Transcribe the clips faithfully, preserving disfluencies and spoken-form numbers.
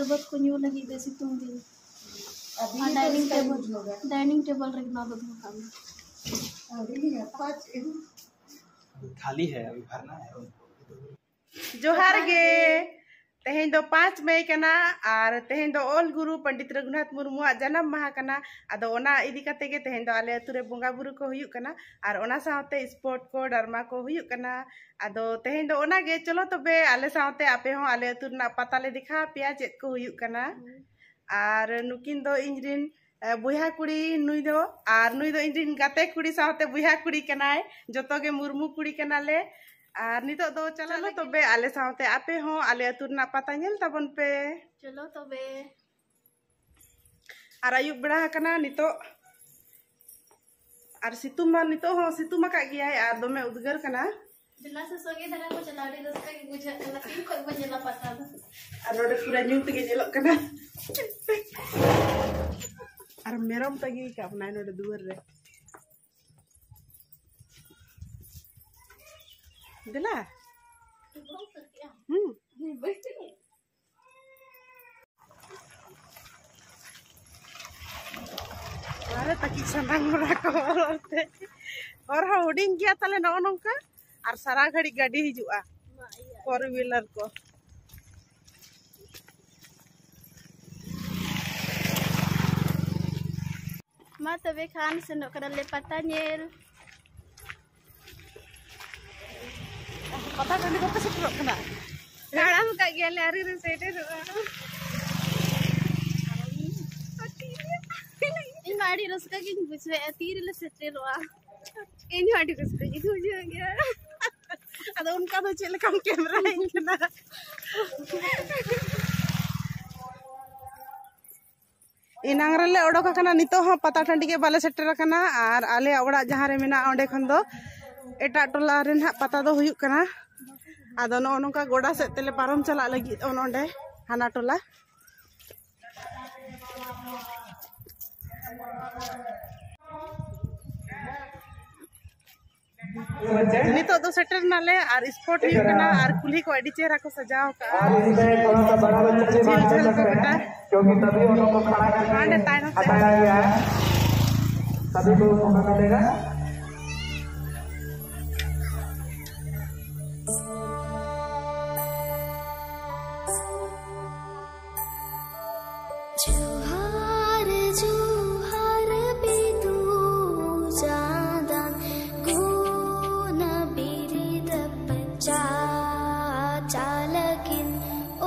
ᱥᱚᱨᱵᱚᱛ ᱠᱚ ᱧᱩ ᱞᱟᱹᱜᱤᱫ ᱛᱮ ᱥᱤᱛᱩᱝ ᱫᱤᱱ᱾ ᱟᱨ ᱰᱟᱭᱱᱤᱝ ᱴᱮᱵᱚᱞ, ᱰᱟᱭᱱᱤᱝ ᱴᱮᱵᱚᱞ ᱨᱮ ᱱᱚᱣᱟ ᱫᱚ ᱫᱚᱦᱚ ᱠᱟᱜ ᱢᱮ᱾ ᱟᱹᱰᱤ ᱱᱟᱯᱟᱭ ᱪᱮᱫ ᱦᱚᱸ᱾ ᱛᱷᱟᱞᱤ ᱦᱮ, ᱟᱵᱷᱤ ᱵᱷᱟᱨᱱᱟ ᱦᱮ ᱩᱱᱠᱩ᱾ ᱡᱚᱦᱟᱨ ᱜᱮ᱾ ᱛᱮᱦᱮᱧ ᱫᱚ ᱯᱟᱸᱪ ᱢᱮ ᱠᱟᱱᱟ ᱟᱨ ᱛᱮᱦᱮᱧ ᱫᱚ ᱚᱞ ᱜᱩᱨᱩ ᱯᱚᱱᱰᱤᱛ ᱨᱚᱜᱷᱩᱱᱟᱛᱷ ᱢᱩᱨᱢᱩᱣᱟᱜ ᱡᱟᱱᱟᱢ ᱢᱟᱦᱟ ᱠᱟᱱᱟ᱾ ᱟᱫᱚ ᱚᱱᱟ ᱤᱫᱤ ᱠᱟᱛᱮ ᱜᱮ ᱛᱮᱦᱮᱧ ᱫᱚ ᱟᱞᱮ ᱟᱹᱛᱩ ᱨᱮ ᱵᱚᱸᱜᱟ ᱵᱩᱨᱩ ᱠᱚ ᱦᱩᱭᱩᱜ ᱠᱟᱱᱟ ᱟᱨ ᱚᱱᱟ ᱥᱟᱶᱛᱮ ᱥᱯᱳᱨᱴ ᱠᱚ, ᱰᱨᱟᱢᱟ ᱠᱚ ᱦᱩᱭᱩᱜ ᱠᱟᱱᱟ᱾ ᱟᱫᱚ ᱛᱮᱦᱮᱧ ᱫᱚ ᱚᱱᱟ ᱜᱮ, ᱪᱚᱞᱚ ᱛᱚᱵᱮ ᱟᱞᱮ ᱥᱟᱶᱛᱮ ᱟᱯᱮ ᱦᱚᱸ ᱟᱞᱮ ᱟᱹᱛᱩ ᱨᱮᱱᱟᱜ ᱯᱟᱛᱟ ᱞᱮ ᱫᱮᱠᱷᱟᱣ ᱟᱯᱮᱭᱟ ᱪᱮᱫ ᱠᱚ ᱦᱩᱭᱩᱜ ᱠᱟᱱᱟ᱾ ᱟᱨ ᱱᱩᱠᱤᱱ ᱫᱚ ᱤᱧ ᱨᱤᱱ, ᱮ, ᱵᱚᱭᱦᱟ ᱠᱩᱲᱤ ᱱᱩᱭ ᱫᱚ, ᱟᱨ ᱱᱩᱭ ᱫᱚ ᱤᱧ ᱨᱤᱱ ᱜᱟᱛᱮ ᱠᱩᱲᱤ ᱥᱟᱶᱛᱮ ᱵᱚᱭᱦᱟ ᱠᱩᱲᱤ ᱠᱟᱱᱟᱭ᱾ ᱡᱚᱛᱚ ᱜᱮ ᱢᱩᱨᱢᱩ ᱠᱩᱲᱤ ᱠᱟᱱᱟᱞᱮ᱾ ᱟᱨ ᱱᱤᱛᱚᱜ ᱫᱚ ᱪᱟᱞᱟᱜ ᱞᱮ ᱛᱚᱵᱮ ᱟᱞᱮ ᱥᱟᱶᱛᱮ ᱟᱯᱮ ᱦᱚᱸ ᱟᱞᱮ ᱟᱹᱛᱩ ᱨᱮᱱᱟᱜ ᱯᱟᱛᱟ ᱧᱮᱞ ᱛᱟᱵᱚᱱ ᱯᱮ᱾ ᱪᱚᱞᱚ ᱛᱚᱵᱮ᱾ ᱟᱨ ᱟᱹᱭᱩᱵ ᱵᱮᱲᱟ ᱟᱠᱟᱱᱟ ᱱᱤᱛᱚᱜ, ᱟᱨ ᱥᱤᱛᱩᱝ ᱢᱟ ᱱᱤᱛᱚᱜ ᱦᱚᱸ ᱥᱤᱛᱩᱝ ᱟᱠᱟᱫ ᱜᱮᱭᱟᱭ ᱟᱨ ᱫᱚᱢᱮ ᱩᱫᱽᱜᱟᱹᱨ ᱠᱟᱱᱟ᱾ ᱫᱮᱞᱟ ᱥᱮ ᱥᱚᱸᱜᱮ ᱫᱷᱟᱨᱟ ᱠᱚ ᱪᱟᱞᱟᱣ, ᱟᱹᱰᱤ ᱨᱟᱹᱥᱠᱟᱹ ᱜᱮ ᱵᱩᱡᱷᱟᱹᱜ ᱠᱟᱱᱟ᱾ ᱛᱤᱱ ᱠᱷᱚᱡ ᱵᱚ ᱧᱮᱞᱟ ᱯᱟᱛᱟ ᱫᱚ? ᱟᱨ ᱱᱚᱰᱮ ᱯᱩᱨᱟᱹ ᱧᱩᱛ ᱜᱮ ᱧᱮᱞᱚᱜ ᱠᱟᱱᱟ᱾ ᱟᱨ ᱢᱮᱨᱚᱢ ᱛᱟᱹᱜᱤ ᱠᱟᱜ ᱵᱚᱱᱟᱭ ᱱᱚᱰᱮ ᱫᱩᱣᱟᱹᱨ ᱨᱮ᱾ ᱫᱮᱞᱟ᱾ ᱦᱩᱸ᱾ ᱟᱨᱮ ᱛᱟᱹᱠᱤᱡ ᱥᱟᱢᱟᱝ ᱵᱟᱲᱟ ᱠᱚ ᱦᱚᱨ ᱛᱮ᱾ ᱦᱚᱨ ᱦᱚᱸ ᱦᱩᱰᱤᱧ ᱜᱮᱭᱟ ᱛᱟᱞᱮ ᱱᱚᱜᱼᱚ ᱱᱚᱝᱠᱟ᱾ ᱟᱨ ᱥᱟᱨᱟ ᱜᱷᱟᱹᱲᱤᱡ ᱜᱟᱹᱰᱤ ᱦᱤᱡᱩᱜᱼᱟ, ᱯᱷᱳᱨ ᱦᱩᱭᱞᱟᱨ ᱠᱚ᱾ ᱢᱟ ᱛᱚᱵᱮ ᱠᱷᱟᱱ ᱥᱮᱱᱚᱜ ᱠᱟᱱᱟᱞᱮ ᱯᱟᱛᱟ ᱧᱮᱞ᱾ ᱯᱟᱛᱟ ᱴᱟᱺᱰᱤ ᱵᱟᱯᱮ ᱥᱮᱴᱮᱨᱚᱜ ᱠᱟᱱᱟ? ᱛᱟᱲᱟᱢ ᱠᱟᱜ ᱜᱮᱭᱟᱞᱮ, ᱟᱹᱣᱨᱤ ᱞᱮ ᱥᱮᱴᱮᱨᱚᱜᱼᱟ᱾ ᱤᱧ ᱢᱟ ᱟᱹᱰᱤ ᱨᱟᱹᱥᱠᱟᱹ ᱜᱤᱧ ᱵᱩᱡᱷᱟᱹᱣᱮᱫᱼᱟ, ᱛᱤ ᱨᱮᱞᱮ ᱥᱮᱴᱮᱨᱚᱜᱼᱟ᱾ ᱤᱧ ᱦᱚᱸ ᱟᱹᱰᱤ ᱨᱟᱹᱥᱠᱟᱹ ᱜᱤᱧ ᱵᱩᱡᱷᱟᱹᱣ ᱜᱮᱭᱟ᱾ ᱟᱫᱚ ᱚᱱᱠᱟ ᱫᱚ ᱪᱮᱫ ᱞᱮᱠᱟᱢ ᱠᱮᱢᱮᱨᱟᱧ ᱠᱟᱱᱟ? ᱮᱱᱟᱝ ᱨᱮᱞᱮ ᱚᱰᱚᱠ ᱟᱠᱟᱱᱟ, ᱱᱤᱛᱚᱜ ᱦᱚᱸ ᱯᱟᱛᱟ ᱴᱟᱺᱰᱤ ᱜᱮ ᱵᱟᱞᱮ ᱥᱮᱴᱮᱨ ᱟᱠᱟᱱᱟ᱾ ᱟᱨ ᱟᱞᱮᱭᱟᱜ ᱚᱲᱟᱜ ᱡᱟᱦᱟᱸ ᱨᱮ ᱢᱮᱱᱟᱜᱼᱟ, ᱚᱸᱰᱮ ᱠᱷᱚᱱ ᱫᱚ ᱮᱴᱟᱜ ᱴᱚᱞᱟ ᱨᱮ ᱱᱟᱦᱟᱜ ᱯᱟᱛᱟ ᱫᱚ ᱦᱩᱭᱩᱜ ᱠᱟᱱᱟ᱾ ᱟᱫᱚ ᱱᱚᱜᱼᱚ ᱱᱚᱝᱠᱟ ᱜᱚᱰᱟ ᱥᱮᱫ ᱛᱮᱞᱮ ᱯᱟᱨᱚᱢ ᱪᱟᱞᱟᱜ ᱞᱟᱹᱜᱤᱫ, ᱚᱱ ᱚᱸᱰᱮ ᱦᱟᱱᱟ ᱴᱚᱞᱟ᱾ ᱱᱤᱛᱚᱜ ᱫᱚ ᱥᱮᱴᱮᱨ ᱱᱟᱞᱮ ᱟᱨ ᱥᱯᱚᱴ ᱦᱩᱭᱩᱜ ᱠᱟᱱᱟ ᱟᱨ ᱠᱩᱞᱦᱤ ᱠᱚ ᱟᱹᱰᱤ ᱪᱮᱦᱨᱟ ᱠᱚ ᱥᱟᱡᱟᱣ ᱠᱟᱜᱼᱟ᱾ ᱡᱷᱤᱞ ᱡᱷᱟᱹᱞ ᱠᱚ ᱜᱚᱴᱟ᱾ ᱦᱟᱸᱰᱮ ᱛᱟᱭᱱᱚᱢ ᱥᱮᱫ᱾ ᱡᱚᱦᱟᱨ ᱡᱚᱦᱟᱨ ᱵᱤᱫᱩ ᱪᱟᱸᱫᱟᱱ ᱜᱩᱱ ᱵᱤᱨᱤᱫ ᱪᱟᱪᱞᱟᱠᱤᱱ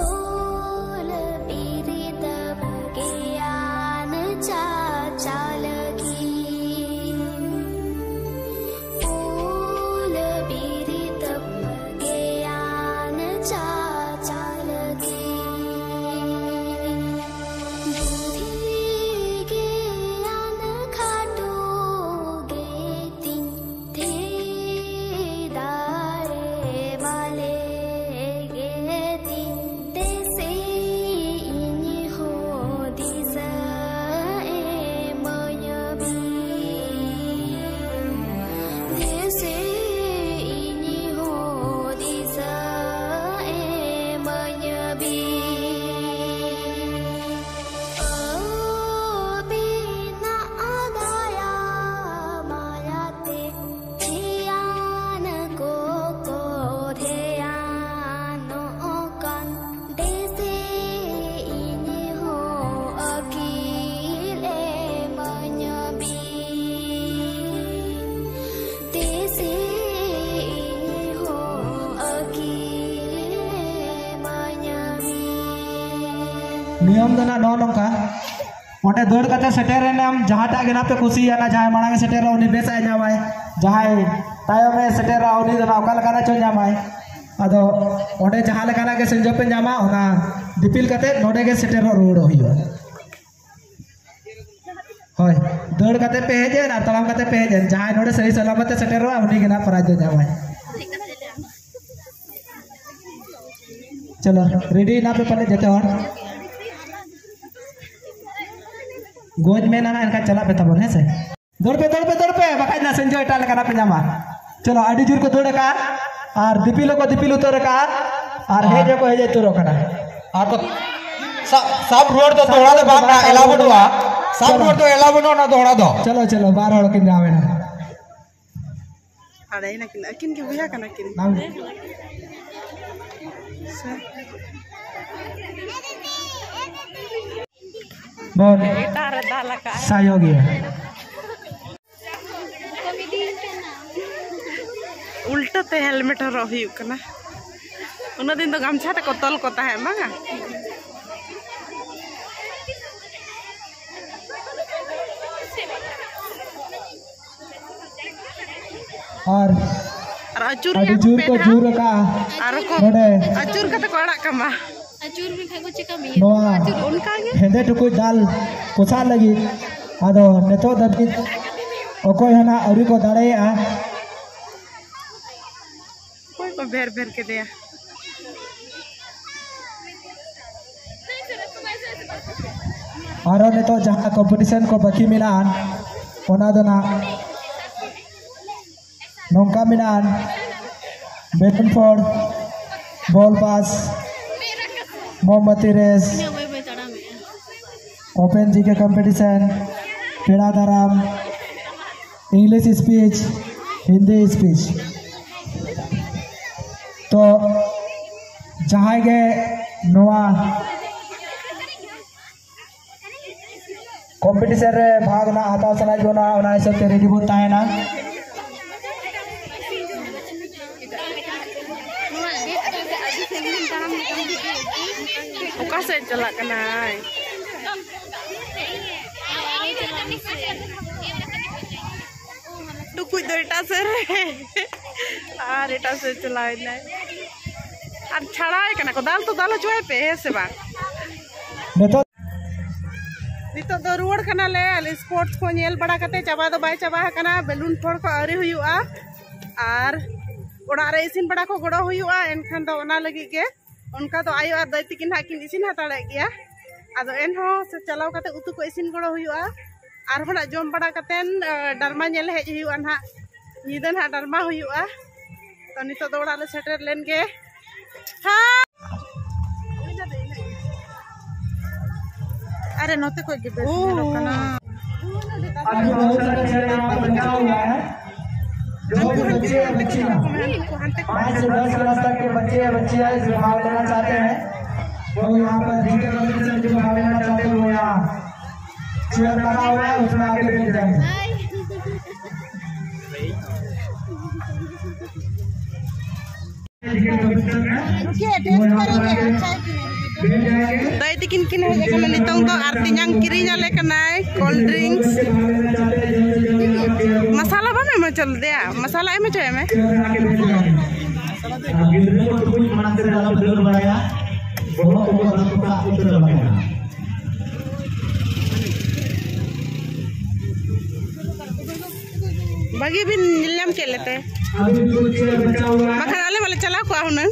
ᱚᱞ ᱵᱤᱨᱤᱫ ᱜᱮᱭᱟᱱ ᱪᱟᱪᱞᱟᱠᱤᱱ ᱚᱞ ᱵᱤᱨᱤᱫ ᱜᱮᱭᱟᱱ ᱪᱟᱪᱞᱟᱠᱤᱱ ᱵᱩᱫᱷᱤ ᱜᱮᱭᱟᱱ ᱠᱷᱟᱴᱚ ᱜᱮᱛᱤᱧ ᱛᱷᱤ ᱫᱟᱲᱮ ᱵᱟᱞᱮ ᱜᱮᱛᱤᱧ ᱛᱮᱥᱮ ᱤᱧ ᱦᱚᱸ ᱫᱤᱥᱟᱹ ᱮᱢᱟᱹᱧ ᱵᱤᱱ᱾ ᱛᱮᱥᱮ ᱤᱧ ᱦᱚᱸ ᱫᱤᱥᱟᱹ ᱮᱢᱟᱹᱧ ᱵᱤᱱ᱾ ᱟᱹᱵᱤᱱᱟᱜ ᱫᱟᱭᱟ ᱢᱟᱭᱟᱛᱮ ᱫᱷᱮᱭᱟᱱ ᱠᱚᱠᱚ ᱫᱷᱮᱭᱟᱱᱚᱜ ᱠᱟᱱ ᱫᱮᱥᱮ ᱤᱧ ᱦᱚᱸ ᱟᱹᱠᱤᱞ ᱮᱢᱟᱹᱧ ᱵᱤᱱ᱾ ᱛᱮᱥᱮ ᱤᱧ ᱦᱚᱸ ᱟᱹᱠᱤᱞ ᱮᱢᱟᱹᱧ ᱵᱤᱱ᱾ ᱱᱤᱭᱚᱢ ᱫᱚ ᱱᱟᱜ ᱱᱚᱜᱼᱚ ᱱᱚᱝᱠᱟ, ᱚᱸᱰᱮ ᱫᱟᱹᱲ ᱠᱟᱛᱮ ᱥᱮᱴᱮᱨ ᱮᱱᱟᱢ, ᱡᱟᱦᱟᱸᱴᱟᱜ ᱜᱮ ᱱᱟᱜ ᱯᱮ ᱠᱩᱥᱤᱭᱟᱱᱟ, ᱡᱟᱦᱟᱸᱭ ᱢᱟᱲᱟᱝ ᱮ ᱥᱮᱴᱮᱨᱚᱜ ᱩᱱᱤ ᱵᱮᱥᱟᱜ ᱮ ᱧᱟᱢᱟᱭ, ᱡᱟᱦᱟᱸᱭ ᱛᱟᱭᱚᱢᱮ ᱥᱮᱴᱮᱨᱚᱜᱼᱟ ᱩᱱᱤ ᱫᱚ ᱱᱟᱜ ᱚᱠᱟ ᱞᱮᱠᱟᱱᱟᱜ ᱪᱚᱭ ᱧᱟᱢᱟᱭ᱾ ᱟᱫᱚ ᱚᱸᱰᱮ ᱡᱟᱦᱟᱸ ᱞᱮᱠᱟᱱᱟᱜ ᱜᱮ ᱥᱤᱨᱡᱚᱱ ᱯᱮ ᱧᱟᱢᱟ, ᱚᱱᱟ ᱫᱤᱯᱤᱞ ᱠᱟᱛᱮ ᱱᱚᱰᱮ ᱜᱮ ᱥᱮᱴᱮᱨᱚᱜ ᱨᱩᱣᱟᱹᱲᱚᱜ ᱦᱩᱭᱩᱜᱼᱟ᱾ ᱦᱳᱭ, ᱫᱟᱹᱲ ᱠᱟᱛᱮ ᱯᱮ ᱦᱮᱡ ᱮᱱ ᱟᱨ ᱛᱟᱲᱟᱢ ᱠᱟᱛᱮ ᱯᱮ ᱦᱮᱡ ᱮᱱ, ᱡᱟᱦᱟᱸᱭ ᱱᱚᱰᱮ ᱥᱟᱹᱦᱤ ᱥᱟᱞᱟᱢᱟᱛ ᱮ ᱥᱮᱴᱮᱨᱚᱜᱼᱟ ᱩᱱᱤ ᱜᱮ ᱱᱟᱜ ᱯᱨᱟᱭᱤᱡᱽ ᱫᱚ ᱧᱟᱢᱟᱭ᱾ ᱪᱚᱞᱚ, ᱨᱮᱰᱤ ᱦᱮᱱᱟᱜ ᱯᱮ ᱯᱟᱞᱮ ᱡᱚᱛᱚ ᱦᱚᱲ? ᱜᱚᱡ ᱢᱮ ᱱᱟᱦᱟᱜ, ᱮᱱᱠᱷᱟᱱ ᱪᱟᱞᱟᱜ ᱯᱮ ᱛᱟᱵᱚᱱ, ᱦᱮᱸ ᱥᱮ? ᱫᱟᱹᱲ ᱯᱮ, ᱫᱟᱹᱲ ᱯᱮ, ᱫᱟᱹᱲ ᱯᱮ, ᱵᱟᱠᱷᱟᱡ ᱱᱟ ᱥᱮᱱ ᱡᱚ ᱮᱴᱟᱜ ᱞᱮᱠᱟᱱᱟᱜ ᱯᱮ ᱧᱟᱢᱟ᱾ ᱪᱚᱞᱚ, ᱟᱹᱰᱤ ᱡᱳᱨ ᱠᱚ ᱫᱟᱹᱲ ᱟᱠᱟᱫᱼᱟ ᱟᱨ ᱫᱤᱯᱤᱞ ᱦᱚᱸᱠᱚ ᱫᱤᱯᱤᱞ ᱩᱛᱟᱹᱨ ᱟᱠᱟᱫᱼᱟ ᱟᱨ ᱦᱮᱡ ᱦᱚᱸᱠᱚ ᱦᱮᱡ ᱩᱛᱟᱹᱨᱚᱜ ᱠᱟᱱᱟ᱾ ᱟᱨ ᱠᱚ ᱥᱟᱵ, ᱥᱟᱵ ᱨᱩᱣᱟᱹᱲ ᱫᱚ ᱫᱚᱦᱲᱟ ᱫᱚ ᱵᱟᱝ ᱮᱞᱟᱣ ᱵᱟᱹᱱᱩᱜᱼᱟ᱾ ᱥᱟᱵ ᱪᱚᱞᱚ᱾ ᱨᱩᱣᱟᱹᱲ ᱫᱚ ᱮᱞᱟᱣ ᱵᱟᱹᱱᱩᱜᱼᱟ ᱚᱱᱟ ᱫᱚᱦᱲᱟ ᱫᱚ᱾ ᱪᱚᱞᱚ, ᱪᱚᱞᱚ, ᱵᱟᱨ ᱦᱚᱲ ᱠᱤᱱ ᱧᱟᱢ ᱮᱱᱟ᱾ ᱟᱲᱮᱭᱮᱱᱟ ᱠᱤᱱ, ᱟᱹᱠᱤᱱ ᱜᱮ ᱵᱚᱭᱦᱟ ᱠᱟᱱᱟ ᱠᱤᱱ᱾ ᱵᱟᱝ᱾ ᱵᱚᱱ ᱮᱴᱟᱜ ᱨᱮ ᱫᱟᱞ ᱟᱠᱟᱜᱼᱟᱭ᱾ ᱥᱟᱭᱚ ᱜᱮᱭᱟ᱾ ᱩᱞᱴᱟᱹ ᱛᱮ ᱦᱮᱞᱢᱮᱴ ᱦᱚᱨᱚᱜ ᱦᱩᱭᱩᱜ ᱠᱟᱱᱟ᱾ ᱩᱱᱟᱹᱜ ᱫᱤᱱ ᱫᱚ ᱜᱟᱢᱪᱷᱟ ᱛᱮᱠᱚ ᱛᱚᱞ ᱠᱚ ᱛᱟᱦᱮᱸᱫ, ᱵᱟᱝᱟ? ᱟᱨ ᱟᱨ ᱟᱹᱪᱩᱨ ᱟᱹᱰᱤ ᱨᱮᱭᱟᱜ ᱡᱳᱨ ᱠᱚ ᱯᱮ ᱫᱷᱟᱣ᱾ ᱡᱳᱨ ᱟᱠᱟᱜᱼᱟ᱾ ᱟᱨ ᱠᱚ ᱱᱚᱰᱮ᱾ ᱟᱹᱪᱩᱨ ᱠᱟᱛᱮ ᱠᱚ ᱟᱲᱟᱜ ᱠᱟᱢᱟ᱾ ᱟᱹᱪᱩᱨ ᱢᱮᱠᱷᱟᱱ ᱠᱚ ᱪᱮᱠᱟ ᱢᱮᱭᱟ? ᱱᱚᱣᱟ ᱚᱱᱠᱟ ᱜᱮ᱾ ᱦᱮᱸᱫᱮ ᱴᱩᱠᱩᱡ ᱫᱟᱞ ᱯᱚᱥᱟᱜ ᱞᱟᱹᱜᱤᱫ ᱟᱫᱚ ᱱᱤᱛᱚᱜ ᱫᱷᱟᱹᱵᱤᱡ ᱚᱠᱚᱭ ᱦᱚᱸ ᱱᱟᱜ ᱟᱹᱣᱨᱤ ᱠᱚ ᱫᱟᱲᱮᱭᱟᱜᱼᱟ᱾ ᱚᱠᱚᱭ ᱠᱚ ᱵᱷᱮᱨ ᱵᱷᱮᱨ ᱠᱮᱫᱮᱭᱟ? ᱟᱨᱚ ᱱᱤᱛᱚᱜ ᱡᱟᱦᱟᱸ ᱠᱚᱢᱯᱤᱴᱤᱥᱚᱱ ᱠᱚ ᱵᱟᱹᱠᱤ ᱢᱮᱱᱟᱜᱼᱟ, ᱚᱱᱟ ᱫᱚ ᱱᱟᱜ ᱱᱚᱝᱠᱟ ᱢᱮᱱᱟᱜᱼᱟ, ᱵᱮᱞᱩᱱ ᱯᱷᱳᱲ, ᱵᱚᱞ ᱯᱟᱥ, ᱢᱳᱢᱵᱟᱛᱤ ᱨᱮᱥ, ᱤᱧᱟᱹᱜ ᱵᱟᱹᱭ ᱵᱟᱹᱭ ᱛᱟᱲᱟᱢᱮᱜᱼᱟ᱾ ᱳᱯᱮᱱ ᱡᱤᱠᱮ ᱠᱚᱢᱯᱤᱴᱤᱥᱚᱱ, ᱯᱮᱲᱟ ᱫᱟᱨᱟᱢ, ᱤᱝᱞᱤᱥ ᱥᱯᱤᱪ, ᱦᱤᱱᱫᱤ ᱥᱯᱤᱪ᱾ ᱛᱚ ᱡᱟᱦᱟᱸᱭ ᱜᱮ ᱱᱚᱣᱟ ᱠᱚᱢᱯᱤᱴᱤᱥᱚᱱ ᱨᱮ ᱵᱷᱟᱜᱽ ᱱᱟᱜ ᱦᱟᱛᱟᱣ ᱥᱟᱱᱟᱭᱮᱫ ᱵᱚᱱᱟ, ᱚᱱᱟ ᱦᱤᱥᱟᱹᱵ ᱛᱮ ᱨᱮᱰᱤ ᱵᱚᱱ ᱛᱟᱦᱮᱱᱟ᱾ ᱚᱠᱟ ᱥᱮᱫ ᱪᱟᱞᱟᱜ ᱠᱟᱱᱟᱭ? ᱴᱩᱠᱩᱡ ᱫᱚ ᱮᱴᱟᱜ ᱥᱮᱫ ᱨᱮ, ᱟᱨ ᱮᱴᱟᱜ ᱥᱮᱫ ᱪᱟᱞᱟᱣ ᱮᱱᱟᱭ᱾ ᱟᱨ ᱪᱷᱟᱲᱟᱣ ᱠᱟᱱᱟ ᱠᱚ, ᱫᱟᱞ ᱛᱚ ᱫᱟᱞ ᱦᱚᱪᱚᱭ ᱯᱮ, ᱦᱮᱸ ᱥᱮ ᱵᱟᱝ? ᱱᱤᱛᱚᱜ ᱱᱤᱛᱚᱜ ᱫᱚ ᱨᱩᱣᱟᱹᱲ ᱠᱟᱱᱟᱞᱮ᱾ ᱟᱞᱮ ᱥᱯᱳᱨᱴᱥ ᱠᱚ ᱧᱮᱞ ᱵᱟᱲᱟ ᱠᱟᱛᱮ ᱪᱟᱵᱟ ᱫᱚ ᱵᱟᱭ ᱪᱟᱵᱟ ᱟᱠᱟᱱᱟ, ᱵᱮᱞᱩᱱ ᱯᱷᱳᱲ ᱠᱚ ᱟᱹᱣᱨᱤ ᱦᱩᱭᱩᱜᱼᱟ, ᱟᱨ ᱚᱲᱟᱜ ᱨᱮ ᱤᱥᱤᱱ ᱵᱟᱲᱟ ᱠᱚ ᱜᱚᱲᱚ ᱦᱩᱭᱩᱜᱼᱟ᱾ ᱮᱱᱠᱷᱟᱱ ᱫᱚ ᱚᱱᱟ ᱞᱟᱹᱜᱤᱫ ᱜᱮ ᱚᱱᱠᱟ ᱫᱚ ᱟᱭᱳ ᱟᱨ ᱫᱟᱹᱭ ᱛᱟᱹᱠᱤᱱ ᱦᱟᱸᱜ ᱠᱤᱱ ᱤᱥᱤᱱ ᱦᱟᱛᱟᱲᱮᱫ ᱜᱮᱭᱟ᱾ ᱟᱫᱚ ᱮᱱᱦᱚᱸ ᱥᱮ ᱪᱟᱞᱟᱣ ᱠᱟᱛᱮ ᱩᱛᱩ ᱠᱚ ᱤᱥᱤᱱ ᱜᱚᱲᱚ ᱦᱩᱭᱩᱜᱼᱟ, ᱟᱨᱦᱚᱸ ᱱᱟᱜ ᱡᱚᱢ ᱵᱟᱲᱟ ᱠᱟᱛᱮᱱ, ᱮ, ᱰᱨᱟᱢᱟ ᱧᱮᱞ ᱦᱮᱡ ᱦᱩᱭᱩᱜᱼᱟ ᱱᱟᱦᱟᱜ᱾ ᱧᱤᱫᱟᱹ ᱱᱟᱦᱟᱜ ᱰᱨᱟᱢᱟ ᱦᱩᱭᱩᱜᱼᱟ᱾ ᱛᱚ ᱱᱤᱛᱚᱜ ᱫᱚ ᱚᱲᱟᱜ ᱞᱮ ᱥᱮᱴᱮᱨ ᱞᱮᱱ ᱜᱮ᱾ ᱦᱮᱸ᱾ ᱟᱨᱮ ᱱᱚᱛᱮ ᱠᱷᱚᱡ ᱜᱮ ᱵᱮᱥ ᱧᱮᱞᱚᱜ ᱠᱟᱱᱟ᱾ अभी बहुत सारा चेयर यहाँ पर बचा हुआ है। जो भी बच्चे या बच्चियाँ, पाँच से दस क्लास तक के बच्चे या बच्चियाँ इसमें भाग लेना चाहते हैं, वो यहाँ पर जीके कॉम्पिटिशन में जो भाग लेना चाहते हैं, वो यहाँ चेयर लगा हुआ है, उसमें आके बैठ जाएंगे। ᱫᱟᱹᱭ ᱛᱤᱠᱤᱱ ᱠᱤᱱ ᱦᱮᱡ ᱟᱠᱟᱱᱟ ᱱᱤᱛᱚᱝ ᱫᱚ, ᱟᱨ ᱛᱮᱧᱟᱝ ᱠᱤᱨᱤᱧ ᱟᱞᱮ ᱠᱟᱱᱟᱭ ᱠᱳᱞᱰ ᱰᱨᱤᱝᱠᱥ᱾ ᱢᱟᱥᱟᱞᱟ ᱵᱟᱢ ᱮᱢ ᱦᱚᱪᱚ ᱞᱮᱫᱮᱭᱟ? ᱢᱟᱥᱟᱞᱟ ᱮᱢ ᱦᱚᱪᱚᱭ ᱢᱮ᱾ ᱜᱤᱫᱽᱨᱟᱹ ᱠᱚ ᱴᱩᱠᱩᱡ ᱢᱟᱲᱟᱝ ᱨᱮ ᱟᱞᱚ ᱯᱮ ᱫᱟᱹᱲ ᱵᱟᱲᱟᱭᱟ, ᱵᱚᱦᱚᱜ ᱠᱚ ᱟᱞᱚ ᱯᱮ ᱥᱟᱵ ᱩᱛᱟᱹᱨᱟ ᱵᱟᱠᱷᱟᱱ᱾ ᱵᱷᱟᱹᱜᱤ ᱵᱤᱱ ᱧᱮᱞ ᱧᱟᱢ ᱠᱮᱫ ᱞᱮᱛᱮ, ᱵᱟᱠᱷᱟᱱ ᱟᱞᱮ ᱢᱟᱞᱮ ᱪᱟᱞᱟᱣ ᱠᱚᱜᱼᱟ ᱦᱩᱱᱟᱹᱝ᱾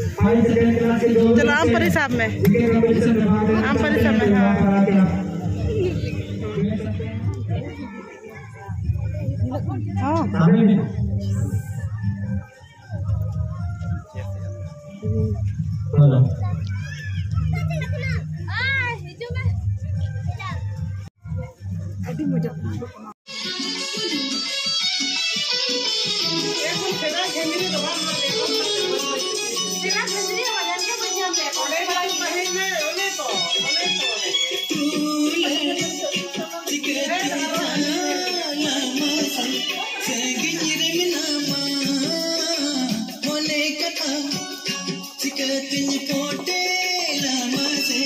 ᱪᱚᱞᱚ, ᱟᱢ ᱯᱟᱹᱨᱤ ᱥᱟᱵ ᱢᱮ, ᱟᱢ ᱯᱟᱹᱨᱤ ᱥᱟᱵ ᱢᱮ᱾ ᱦᱮᱸ᱾ ᱦᱚᱸ᱾ ᱟᱹᱰᱤ ᱢᱚᱡᱟ᱾ ᱪᱤᱠᱟᱹᱛᱤᱧ ᱯᱚᱴᱮᱞ ᱟᱢᱟ ᱥᱮ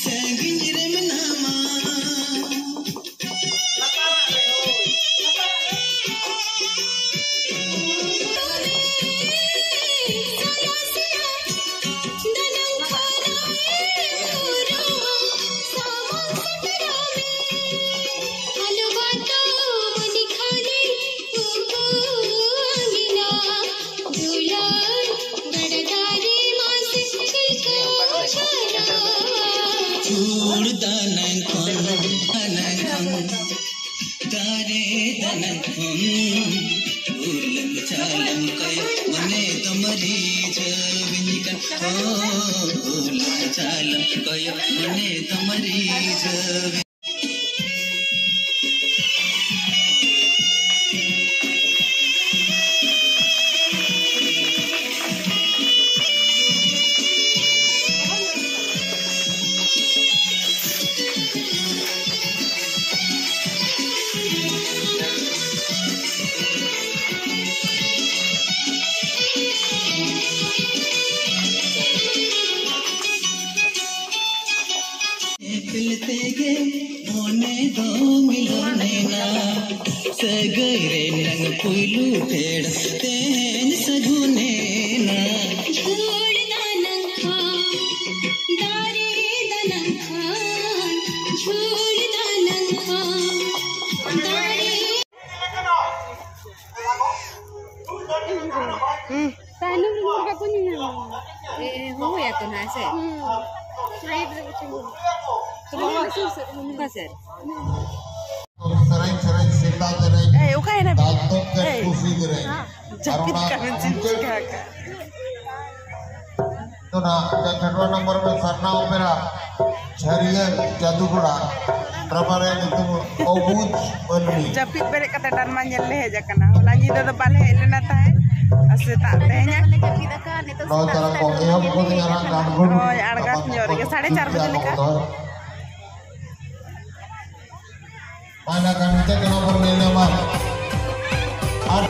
ᱥᱟᱺᱜᱤᱧ ᱨᱮ ᱢᱮᱱᱟᱢᱟ? ᱠᱚᱭᱚᱜ ᱢᱚᱱᱮ ᱛᱟᱢ ᱨᱤᱡᱷᱟᱹᱣ᱾ ᱧᱮᱯᱮᱞ ᱛᱮᱜᱮ ᱢᱚᱱᱮ ᱫᱚ ᱢᱤᱞᱚᱱ ᱮᱱᱟ, ᱥᱟᱹᱜᱟᱹᱭ ᱨᱮᱱᱟᱝ ᱯᱩᱭᱞᱩ ᱯᱷᱮᱰ ᱛᱮᱦᱮᱧ ᱥᱟᱹᱜᱩᱱ ᱮᱱᱟ᱾ ᱡᱷᱩᱲ ᱫᱟᱱᱟᱝ ᱠᱷᱟᱱ, ᱫᱟᱨᱮ ᱫᱟᱱᱟᱝ ᱠᱷᱟᱱ, ᱡᱷᱩᱲ ᱫᱟᱱᱟᱝ ᱠᱷᱟᱱ, ᱫᱟᱨᱮ ᱦᱩᱸ᱾ ᱛᱟᱭᱱᱚᱢ ᱨᱮ ᱵᱟᱠᱚ ᱧᱮᱧᱟᱢᱟ᱾ ᱮ, ᱦᱚᱦᱚᱭᱟᱠᱚ ᱱᱟᱦᱟᱜ ᱥᱮ? ᱦᱩᱸ᱾ ᱥᱟᱭᱤᱰ ᱨᱮ ᱠᱚ ᱛᱤᱸᱜᱩᱱᱟ᱾ ᱛᱚᱵᱮ ᱚᱱᱟ ᱥᱩᱨ ᱥᱮᱫ ᱨᱮ ᱢᱮᱱᱟᱜᱼᱟ᱾ ᱚᱠᱟ ᱥᱮᱫ? ᱥᱮᱨᱮᱧ, ᱥᱮᱨᱮᱧ, ᱥᱮᱛᱟ ᱥᱮᱨᱮᱧ᱾ ᱮᱭ, ᱚᱠᱟᱭᱮᱱᱟ ᱵᱤᱱ? ᱫᱟᱜ ᱛᱚᱯ ᱛᱮ ᱮᱭ᱾ ᱠᱩᱥᱤ ᱥᱮᱨᱮᱧ᱾ ᱦᱮᱸ᱾ ᱟᱨ ᱡᱟᱹᱯᱤᱫ ᱚᱱᱟ ᱠᱟᱜ ᱵᱤᱱ, ᱪᱮᱫ ᱢᱩᱪᱟᱹᱫ ᱪᱤᱠᱟᱹ ᱟᱠᱟᱫ? ᱚᱱᱟ ᱪᱷᱟᱴᱣᱟ ᱱᱚᱢᱵᱚᱨ ᱨᱮ ᱥᱟᱨᱱᱟ ᱚᱯᱮᱨᱟ ᱡᱷᱟᱹᱨᱤᱭᱟᱹ ᱡᱟᱫᱩᱜᱚᱲᱟ ᱰᱨᱟᱢᱟ ᱨᱮ ᱧᱩᱛᱩᱢ ᱚᱵᱩᱡᱽ ᱢᱟᱹᱱᱢᱤ᱾ ᱡᱟᱹᱯᱤᱫ ᱵᱮᱨᱮᱫ ᱠᱟᱛᱮ ᱰᱨᱟᱢᱟ ᱧᱮᱞ ᱞᱮ ᱦᱮᱡ ᱟᱠᱟᱱᱟ᱾ ᱦᱚᱞᱟ ᱧᱤᱫᱟᱹ ᱫᱚ ᱵᱟᱞᱮ ᱦᱮᱡ ᱞᱮᱱᱟ ᱛᱟᱦᱮᱸᱫ᱾ ᱟᱨ ᱥᱮᱛᱟᱜ ᱛᱮᱦᱮᱧ ᱱᱚᱣᱟ ᱛᱟᱨᱟ ᱠᱚ ᱮᱦᱚᱵ ᱜᱚᱫ ᱮᱱᱟ ᱜᱟᱱ ᱜᱩᱱ᱾ ᱦᱳᱭ, ᱟᱬᱜᱟᱛ ᱧᱚᱜ ᱨᱮᱜᱮ, ᱥᱟᱲᱮ ᱪᱟᱨ ᱵᱟᱡᱮ ᱞᱮᱠᱟ᱾ ᱢᱟ ᱤᱱᱟᱹ ᱠᱷᱟᱱ ᱱᱤᱛᱚᱜ ᱫᱚ ᱱᱚᱣᱟ ᱵᱚᱱ ᱧᱮᱞ ᱧᱟᱢᱟ᱾ ᱟᱨ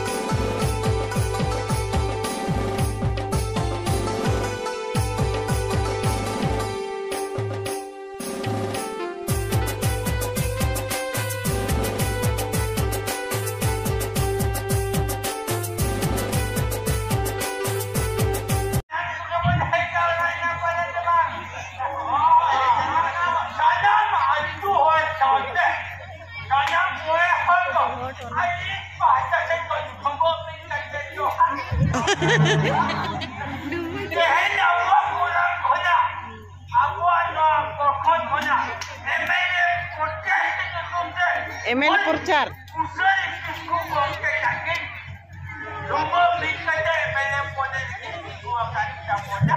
ᱛᱮᱦᱮᱧ ᱟᱵᱚᱣᱟᱜ ᱯᱨᱳᱜᱨᱟᱢ ᱠᱷᱚᱱᱟᱜ, ᱟᱵᱚᱣᱟᱜ ᱱᱚᱣᱟ ᱯᱨᱚᱠᱷᱚᱸᱰ ᱠᱷᱚᱱᱟᱜ ᱮᱢ ᱮᱞ ᱮ ᱯᱨᱚᱪᱟᱨ ᱧᱩᱛᱩᱢ ᱛᱮ ᱮᱢ ᱮᱞ ᱯᱨᱚᱪᱟᱨ᱾ ᱩᱥᱟᱹᱨᱤ ᱠᱤᱥᱠᱩ ᱜᱚᱢᱠᱮ ᱛᱟᱹᱠᱤᱱ ᱰᱩᱵᱟᱹ ᱢᱤᱫ ᱠᱟᱛᱮ ᱮᱢ ᱮᱞ ᱮ ᱯᱚᱫᱮ ᱨᱮᱠᱤᱱ ᱛᱤᱸᱜᱩ ᱟᱠᱟᱱ ᱛᱟᱵᱚᱱᱟ᱾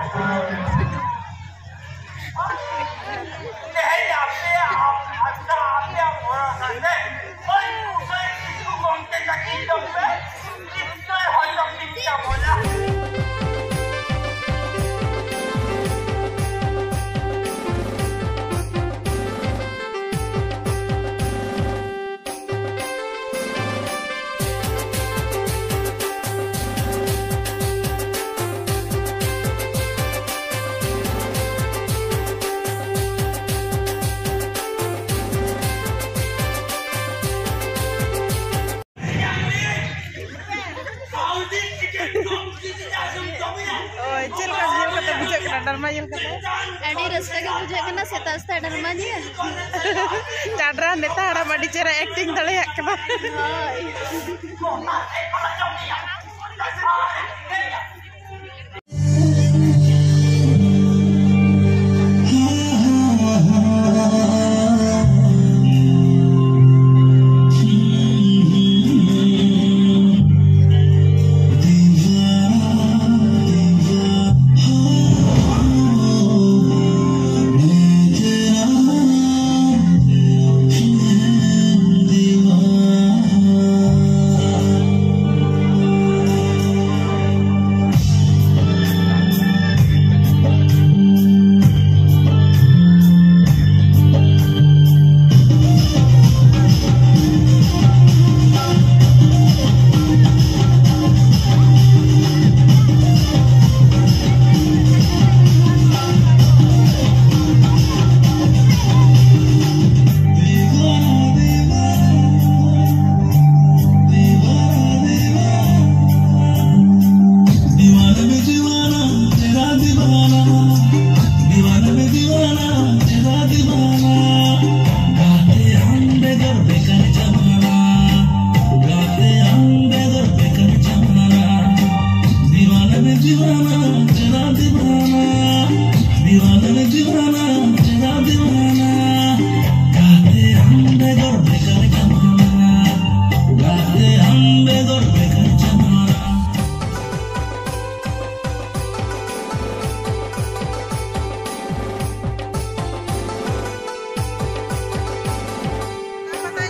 ᱪᱮᱫ ᱞᱮᱠᱟ ᱧᱮᱞ ᱠᱟᱛᱮ ᱵᱩᱡᱷᱟᱹᱜ ᱠᱟᱱᱟ ᱰᱨᱟᱢᱟ ᱧᱮᱞ ᱠᱟᱛᱮ? ᱟᱹᱰᱤ ᱨᱟᱹᱥᱠᱟᱹ ᱜᱮ ᱵᱩᱡᱷᱟᱹᱜ ᱠᱟᱱᱟ ᱥᱮᱛᱟᱜ ᱥᱮᱛᱟᱜ ᱰᱨᱟᱢᱟ ᱧᱮᱞ᱾ ᱪᱟᱰᱨᱟ ᱱᱮᱛᱟ ᱦᱟᱲᱟᱢ ᱟᱹᱰᱤ ᱪᱮᱦᱨᱟ ᱮᱠᱴᱤᱝ ᱫᱟᱲᱮᱭᱟᱜ ᱠᱟᱱᱟ᱾ ᱦᱳᱭ᱾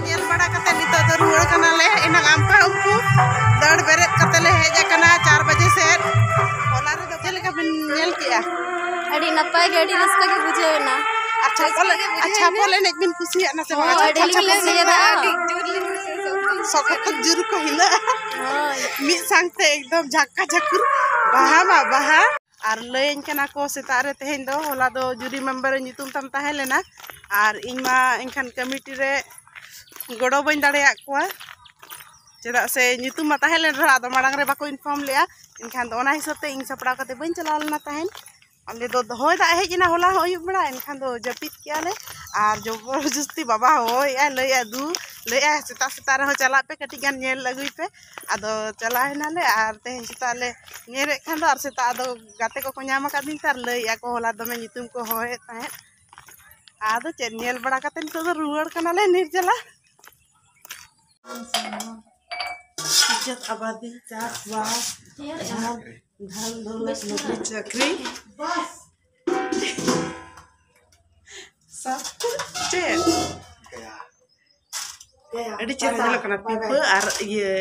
ᱧᱮᱞ ᱵᱟᱲᱟ ᱠᱟᱛᱮ ᱱᱤᱛᱚᱜ ᱫᱚ ᱨᱩᱣᱟᱹᱲ ᱠᱟᱱᱟᱞᱮ᱾ ᱮᱱᱟᱝ ᱟᱢᱯᱟ ᱩᱢᱯᱩ ᱫᱟᱹᱲ ᱵᱮᱨᱮᱫ ᱠᱟᱛᱮ ᱞᱮ ᱦᱮᱡ ᱟᱠᱟᱱᱟ ᱪᱟᱨ ᱵᱟᱡᱮ ᱥᱮᱫ᱾ ᱦᱚᱞᱟ ᱨᱮᱫᱚ ᱪᱮᱫ ᱞᱮᱠᱟ ᱵᱤᱱ ᱧᱮᱞ ᱠᱮᱜᱼᱟ? ᱟᱹᱰᱤ ᱱᱟᱯᱟᱭ ᱜᱮ, ᱟᱹᱰᱤ ᱨᱟᱹᱥᱠᱟᱹ ᱜᱮ ᱵᱩᱡᱷᱟᱹᱣ ᱮᱱᱟ᱾ ᱟᱨ ᱪᱷᱟᱯᱚᱞ, ᱟᱨ ᱪᱷᱟᱯᱚᱞ ᱮᱱᱮᱡ ᱵᱤᱱ ᱠᱩᱥᱤᱭᱟᱜ ᱱᱟ ᱥᱮ ᱵᱟᱝ? ᱦᱚᱸ, ᱟᱹᱰᱤ ᱞᱤᱧ ᱠᱩᱥᱤᱭᱟᱫᱟ᱾ ᱥᱚᱠᱚᱛ ᱡᱩᱨᱩ ᱠᱚ ᱦᱤᱞᱟᱹᱜᱼᱟ᱾ ᱦᱳᱭ᱾ ᱢᱤᱫ ᱥᱟᱝᱛᱮ ᱮᱠᱫᱚᱢ ᱡᱷᱟᱠᱟ ᱡᱷᱟᱹᱠᱩᱨ, ᱵᱟᱦᱟ ᱢᱟ ᱵᱟᱦᱟ᱾ ᱟᱨ ᱞᱟᱹᱭᱟᱹᱧ ᱠᱟᱱᱟ ᱠᱚ ᱥᱮᱛᱟᱜ ᱨᱮ ᱛᱮᱦᱮᱧ ᱫᱚ, ᱦᱚᱞᱟ ᱫᱚ ᱡᱩᱨᱤ ᱢᱮᱢᱵᱟᱨ ᱧᱩᱛᱩᱢ ᱛᱟᱢ ᱛᱟᱦᱮᱸ ᱞᱮᱱᱟ, ᱟᱨ ᱤᱧ ᱢᱟ ᱮᱱᱠᱷᱟᱱ ᱠᱚᱢᱤᱴᱤ ᱨᱮ ᱜᱚᱲᱚ ᱵᱟᱹᱧ ᱫᱟᱲᱮᱭᱟᱜ ᱠᱚᱣᱟ᱾ ᱪᱮᱫᱟᱜ ᱥᱮ ᱧᱩᱛᱩᱢ ᱢᱟ ᱛᱟᱦᱮᱸ ᱞᱮᱱ ᱨᱮᱦᱚᱸ, ᱟᱫᱚ ᱢᱟᱲᱟᱝ ᱨᱮ ᱵᱟᱠᱚ ᱤᱱᱯᱷᱚᱨᱢ ᱞᱮᱜᱼᱟ᱾ ᱮᱱᱠᱷᱟᱱ ᱫᱚ ᱚᱱᱟ ᱦᱤᱥᱟᱹᱵ ᱛᱮ ᱤᱧ ᱥᱟᱯᱲᱟᱣ ᱠᱟᱛᱮ ᱵᱟᱹᱧ ᱪᱟᱞᱟᱣ ᱞᱮᱱᱟ ᱛᱟᱦᱮᱸᱫ᱾ ᱟᱞᱮ ᱫᱚ ᱦᱚᱭ ᱫᱟᱜ ᱦᱮᱡ ᱮᱱᱟ ᱦᱚᱞᱟ ᱦᱚᱸ ᱟᱹᱭᱩᱵ ᱵᱮᱲᱟ, ᱮᱱᱠᱷᱟᱱ ᱫᱚ ᱡᱟᱹᱯᱤᱫ ᱠᱮᱜᱼᱟ ᱞᱮ᱾ ᱟᱨ ᱡᱚᱵᱚᱨ ᱡᱚᱥᱛᱤ ᱵᱟᱵᱟ ᱦᱚᱦᱚᱭᱮᱜᱼᱟᱭ, ᱞᱟᱹᱭᱮᱜᱼᱟ, "ᱫᱩ," ᱞᱟᱹᱭᱮᱜᱼᱟᱭ, "ᱥᱮᱛᱟᱜ ᱥᱮᱛᱟᱜ ᱨᱮᱦᱚᱸ ᱪᱟᱞᱟᱜ ᱯᱮ, ᱠᱟᱹᱴᱤᱡ ᱜᱟᱱ ᱧᱮᱞ ᱟᱹᱜᱩᱭ ᱯᱮ᱾" ᱟᱫᱚ ᱪᱟᱞᱟᱣ ᱮᱱᱟᱞᱮ ᱟᱨ ᱛᱮᱦᱮᱧ ᱥᱮᱛᱟᱜ ᱞᱮ ᱧᱮᱞᱮᱫ ᱠᱷᱟᱱ ᱫᱚ, ᱟᱨ ᱥᱮᱛᱟᱜ ᱟᱫᱚ ᱜᱟᱛᱮ ᱠᱚᱠᱚ ᱧᱟᱢ ᱟᱠᱟᱫᱤᱧ ᱛᱮ ᱟᱨ ᱞᱟᱹᱭᱮᱜᱼᱟ ᱠᱚ, "ᱦᱚᱞᱟ ᱫᱚᱢᱮ ᱧᱩᱛᱩᱢ ᱠᱚ ᱦᱚᱦᱚᱭᱮᱫ ᱛᱟᱦᱮᱸᱫ᱾" ᱟᱫᱚ ᱪᱮᱫ, ᱧᱮᱞ ᱵᱟᱲᱟ ᱠᱟᱛᱮ ᱱᱤᱛᱚᱜ ᱫᱚ ᱨᱩᱣᱟᱹᱲ ᱠᱟᱱᱟᱞᱮ ᱱᱤᱨᱡᱟᱞᱟ᱾ ᱤᱡᱽᱡᱚᱛ ᱟᱵᱟᱫᱤ, ᱪᱟᱥᱵᱟᱥ, ᱫᱷᱟᱱ, ᱫᱷᱟᱱ ᱫᱚᱞᱚᱛ, ᱱᱚᱠᱨᱤ ᱪᱟᱹᱠᱨᱤ, ᱥᱟᱛ ᱪᱮᱫ? ᱟᱹᱰᱤ ᱪᱮᱦᱨᱟ ᱧᱮᱞᱚᱜ ᱠᱟᱱᱟ ᱯᱤᱯᱟᱹ ᱟᱨ ᱤᱭᱟᱹ,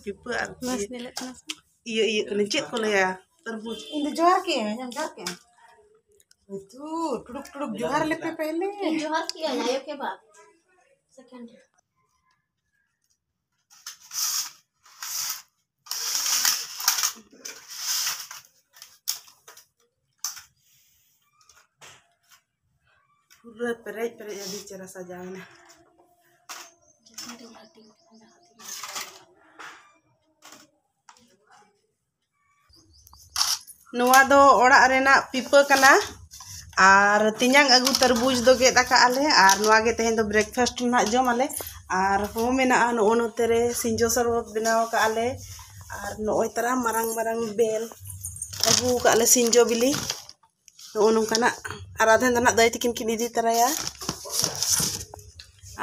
ᱯᱤᱯᱟᱹ ᱟᱨ ᱢᱚᱡᱽ ᱤᱭᱟᱹ, ᱧᱮᱞᱚᱜ ᱠᱟᱱᱟ ᱥᱮ? ᱤᱭᱟᱹ, ᱤᱭᱟᱹ ᱠᱟᱱᱟ, ᱪᱮᱫ ᱠᱚ ᱞᱟᱹᱭᱟ? ᱛᱚᱨᱵᱩᱡᱽ᱾ ᱤᱧ ᱫᱚ ᱡᱚᱦᱟᱨ ᱠᱮᱜᱼᱟᱹᱧ, ᱟᱢ ᱡᱚᱦᱟᱨ ᱠᱮᱜᱼᱟᱢ? ᱛᱩ, ᱴᱩᱰᱩᱠ ᱴᱩᱰᱩᱠ ᱡᱚᱦᱟᱨ ᱞᱮᱯᱮ ᱯᱮᱦᱞᱮ᱾ ᱤᱧ ᱡᱚᱦᱟᱨ ᱠᱮᱜᱼᱟᱹᱧ, ᱟᱭᱳ ᱠᱮ ᱵᱟᱯ᱾ Second ᱨᱮ᱾ ᱯᱩᱨᱟᱹ ᱯᱮᱨᱮᱡ ᱯᱮᱨᱮᱡ ᱟᱹᱰᱤ ᱪᱮᱦᱨᱟ ᱥᱟᱡᱟᱣ ᱮᱱᱟ᱾ ᱱᱚᱣᱟ ᱫᱚ ᱚᱲᱟᱜ ᱨᱮᱱᱟᱜ ᱯᱤᱯᱟᱹ ᱠᱟᱱᱟ᱾ ᱟᱨ ᱛᱮᱧᱟᱝ ᱟᱹᱜᱩ ᱛᱚᱨᱵᱩᱡᱽ ᱫᱚ ᱜᱮᱫ ᱟᱠᱟᱫᱼᱟ ᱞᱮ᱾ ᱟᱨ ᱱᱚᱣᱟ ᱜᱮ ᱛᱮᱦᱮᱧ ᱫᱚ breakfast ᱨᱮᱱᱟᱜ ᱡᱚᱢ ᱟᱞᱮ᱾ ᱟᱨ ᱦᱚᱸ ᱢᱮᱱᱟᱜᱼᱟ ᱱᱚᱜᱼᱚ ᱱᱚᱛᱮ ᱨᱮ ᱥᱤᱸᱡᱚ ᱥᱚᱨᱵᱚᱛ ᱵᱮᱱᱟᱣ ᱟᱠᱟᱫᱼᱟ ᱞᱮ᱾ ᱟᱨ ᱱᱚᱜᱼᱚᱭ ᱛᱟᱨᱟ ᱢᱟᱨᱟᱝ ᱢᱟᱨᱟᱝ ᱵᱮᱞ ᱟᱹᱜᱩ ᱟᱠᱟᱫ ᱞᱮ ᱥᱤᱸᱡᱚ ᱵᱤᱞᱤ᱾ ᱱᱚᱜᱼᱚ ᱱᱚᱝᱠᱟᱱᱟᱜ᱾ ᱟᱨ ᱟᱫᱷᱮᱱ ᱫᱚ ᱱᱟᱜ ᱫᱟᱹᱭ ᱛᱟᱹᱠᱤᱱ ᱠᱤᱱ ᱤᱫᱤ ᱛᱚᱨᱟᱭᱟ᱾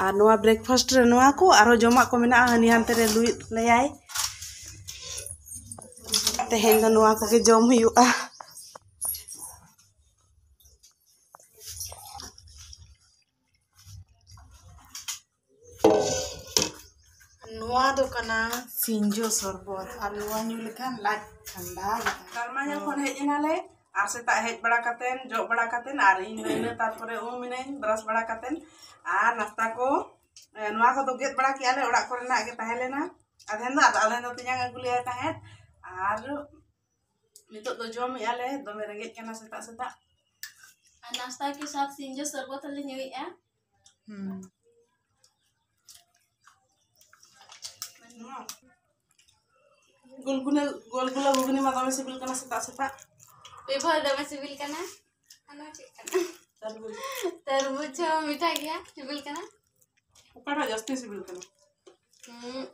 ᱟᱨ ᱱᱚᱣᱟ breakfast ᱨᱮ ᱱᱚᱣᱟ ᱠᱚ ᱟᱨᱦᱚᱸ ᱡᱚᱢᱟᱜ ᱠᱚ ᱢᱮᱱᱟᱜᱼᱟ, ᱦᱟᱹᱱᱤ ᱦᱟᱱᱛᱮ ᱨᱮ ᱞᱩᱭ ᱞᱟᱹᱭᱟᱭ᱾ ᱛᱮᱦᱮᱧ ᱫᱚ ᱱᱚᱣᱟ ᱠᱚᱜᱮ ᱡᱚᱢ ᱦᱩᱭᱩᱜᱼᱟ᱾ ᱱᱚᱣᱟ ᱫᱚ ᱠᱟᱱᱟ ᱥᱤᱸᱡᱚ ᱥᱚᱨᱵᱚᱛ, ᱟᱨ ᱱᱚᱣᱟ ᱧᱩ ᱞᱮᱠᱷᱟᱱ ᱞᱟᱡ ᱴᱷᱟᱱᱰᱟ ᱜᱮ ᱛᱟᱦᱮᱱᱟ᱾ ᱛᱟᱞᱢᱟ ᱧᱮᱞ ᱠᱷᱚᱱ ᱦᱮᱡ ᱮᱱᱟᱞᱮ, ᱟᱨ ᱥᱮᱛᱟᱜ ᱦᱮᱡ ᱵᱟᱲᱟ ᱠᱟᱛᱮᱱ, ᱡᱚᱜ ᱵᱟᱲᱟ ᱠᱟᱛᱮᱱ, ᱟᱨ ᱤᱧ ᱫᱚ ᱤᱱᱟᱹ ᱛᱟᱨᱯᱚᱨᱮ ᱩᱢ ᱤᱱᱟᱹᱧ, brush ᱵᱟᱲᱟ ᱠᱟᱛᱮᱱ, ᱟᱨ ᱱᱟᱥᱛᱟ ᱠᱚ, ᱮ, ᱱᱚᱣᱟ ᱠᱚᱫᱚ ᱜᱮᱫ ᱵᱟᱲᱟ ᱠᱮᱜᱼᱟ ᱞᱮ, ᱚᱲᱟᱜ ᱠᱚᱨᱮᱱᱟᱜ ᱜᱮ ᱛᱟᱦᱮᱸ ᱞᱮᱱᱟ᱾ ᱟᱫᱷᱮᱱ ᱫᱚ, ᱟᱫᱚ ᱟᱫᱷᱮᱱ ᱫᱚ ᱛᱮᱧᱟᱝ ᱟᱹᱜᱩ ᱞᱮᱜᱼᱟ ᱛᱟᱦᱮᱸᱫ, ᱟᱨ ᱱᱤᱛᱚᱜ ᱫᱚ ᱡᱚᱢᱮᱜᱼᱟ ᱞᱮ, ᱫᱚᱢᱮ ᱨᱮᱸᱜᱮᱡ ᱠᱟᱱᱟ ᱥᱮᱛᱟᱜ ᱥᱮᱛᱟᱜ᱾ ᱟᱨ ᱱᱟᱥᱛᱟ ᱠᱮ ᱥᱟᱛ ᱥᱤᱸᱡᱚ ᱥᱚᱨᱵᱚᱛ ᱦᱚᱸᱞᱮ ᱧᱩᱭᱮᱜᱼᱟ᱾ ᱦᱩᱸ᱾ ᱜᱩᱞᱜᱩᱞᱟᱹ, ᱜᱩᱞᱜᱩᱞᱟᱹ ᱜᱷᱩᱜᱽᱱᱤ ᱢᱟ ᱫᱚᱢᱮ ᱥᱤᱵᱤᱞ ᱠᱟᱱᱟ ᱥᱮᱛᱟᱜ ᱥᱮᱛᱟᱜ᱾ ᱯᱤᱯᱷᱟᱹ ᱫᱚᱢᱮ ᱥᱤᱵᱤᱞ ᱠᱟᱱᱟ᱾ ᱦᱟᱱᱟ ᱪᱮᱫ ᱠᱟᱱᱟ? ᱛᱟᱨᱵᱩᱡᱽ᱾ ᱛᱟᱨᱵᱩᱡᱽ ᱦᱚᱸ ᱢᱤᱴᱷᱟ ᱜᱮᱭᱟ, ᱥᱤᱵᱤᱞ ᱠᱟᱱᱟ᱾ ᱚᱠᱟᱴᱟᱜ ᱡᱟᱹᱥᱛᱤ ᱥᱤᱵᱤᱞ ᱠᱟᱱᱟ? ᱦᱩᱸ᱾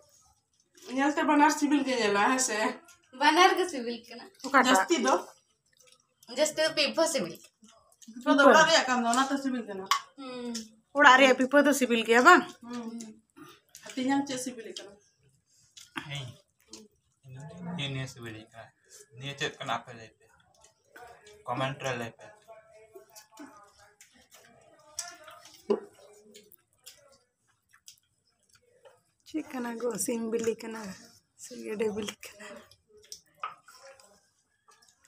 ᱧᱮᱞᱛᱮ ᱵᱟᱱᱟᱨ ᱥᱤᱵᱤᱞ ᱜᱮ ᱧᱮᱞᱚᱜᱼᱟ, ᱦᱮᱸ ᱥᱮ? ᱵᱟᱱᱟᱨ ᱜᱮ ᱥᱤᱵᱤᱞ ᱠᱟᱱᱟ᱾ ᱚᱠᱟᱴᱟᱜ? ᱡᱟᱹᱥᱛᱤ ᱫᱚ? ᱡᱟᱹᱥᱛᱤ ᱫᱚ ᱯᱤᱯᱷᱟᱹ ᱥᱤᱵᱤᱞ᱾ ᱯᱤᱯᱷᱟᱹ ᱫᱚ ᱯᱤᱯᱷᱟᱹ᱾ ᱚᱲᱟᱜ ᱨᱮᱭᱟᱜ ᱠᱟᱱ ᱫᱚ, ᱚᱱᱟᱛᱮ ᱥᱤᱵᱤᱞ ᱠᱟᱱᱟ᱾ ᱦᱩᱸ᱾ ᱚᱲᱟᱜ ᱨᱮᱭᱟᱜ ᱯᱤᱯᱷᱟᱹ ᱫᱚ ᱥᱤᱵᱤᱞ ᱜᱮᱭᱟ, ᱵᱟᱝ? ᱦᱩᱸ᱾ ᱟᱨ ᱛᱮᱧᱟᱝ ᱪᱮᱫ ᱥᱤᱵᱤᱞᱮ ᱠᱟᱱᱟ? ᱤᱧ? ᱤᱧ ᱱᱤᱭᱟᱹ ᱥᱤᱵᱤᱞᱤᱧ ᱠᱟᱱᱟ᱾ ᱱᱤᱭᱟᱹ ᱪᱮᱫ ᱠᱟᱱᱟ ᱟᱯᱮ ᱞᱟᱹᱭ ᱯᱮ, ᱠᱚᱢᱮᱱᱴ ᱨᱮ ᱞᱟᱹᱭ ᱯᱮ᱾ ᱪᱮᱫ ᱠᱟᱱᱟ ᱜᱚ? ᱥᱤᱢ ᱵᱤᱞᱤ ᱠᱟᱱᱟ ᱥᱮ ᱜᱮᱰᱮ ᱵᱤᱞᱤ ᱠᱟᱱᱟ?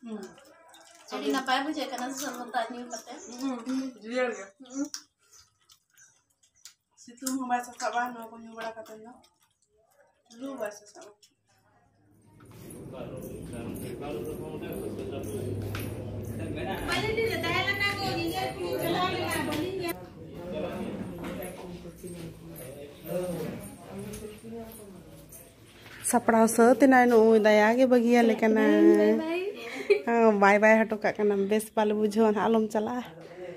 ᱦᱩᱸ᱾ ᱟᱹᱰᱤ ᱱᱟᱯᱟᱭ ᱵᱩᱡᱷᱟᱹᱜ ᱠᱟᱱᱟ ᱥᱚᱨᱵᱚᱛ ᱫᱟᱜ ᱧᱩ ᱠᱟᱛᱮ᱾ ᱦᱩᱸ, ᱡᱤᱭᱟᱹᱲ ᱜᱮ᱾ ᱦᱩᱸ᱾ ᱥᱤᱛᱩᱝ ᱦᱚᱸ ᱵᱟᱭ ᱥᱟᱥᱟᱵᱟ ᱱᱚᱣᱟ ᱠᱚ ᱧᱩ ᱵᱟᱲᱟ ᱠᱟᱛᱮ ᱫᱚ᱾ ᱞᱩ ᱵᱟᱭ ᱥᱟᱥᱟᱵᱟ᱾ ᱥᱟᱯᱲᱟᱣ ᱥᱟᱹᱛ ᱮᱱᱟᱭ ᱱᱩᱭ, ᱫᱟᱭᱟ ᱜᱮ ᱵᱟᱹᱜᱤᱭᱟᱞᱮ ᱠᱟᱱᱟ᱾ ᱵᱟᱭ ᱵᱟᱭ᱾ ᱦᱮᱸ, ᱵᱟᱭ ᱵᱟᱭ ᱦᱚᱴᱚ ᱠᱟᱜ ᱠᱟᱱᱟ, ᱵᱮᱥ ᱵᱟᱞᱮ ᱵᱩᱡᱷᱟᱹᱣᱟ ᱱᱟᱦᱟᱜ, ᱟᱞᱚᱢ ᱪᱟᱞᱟᱜᱼᱟ᱾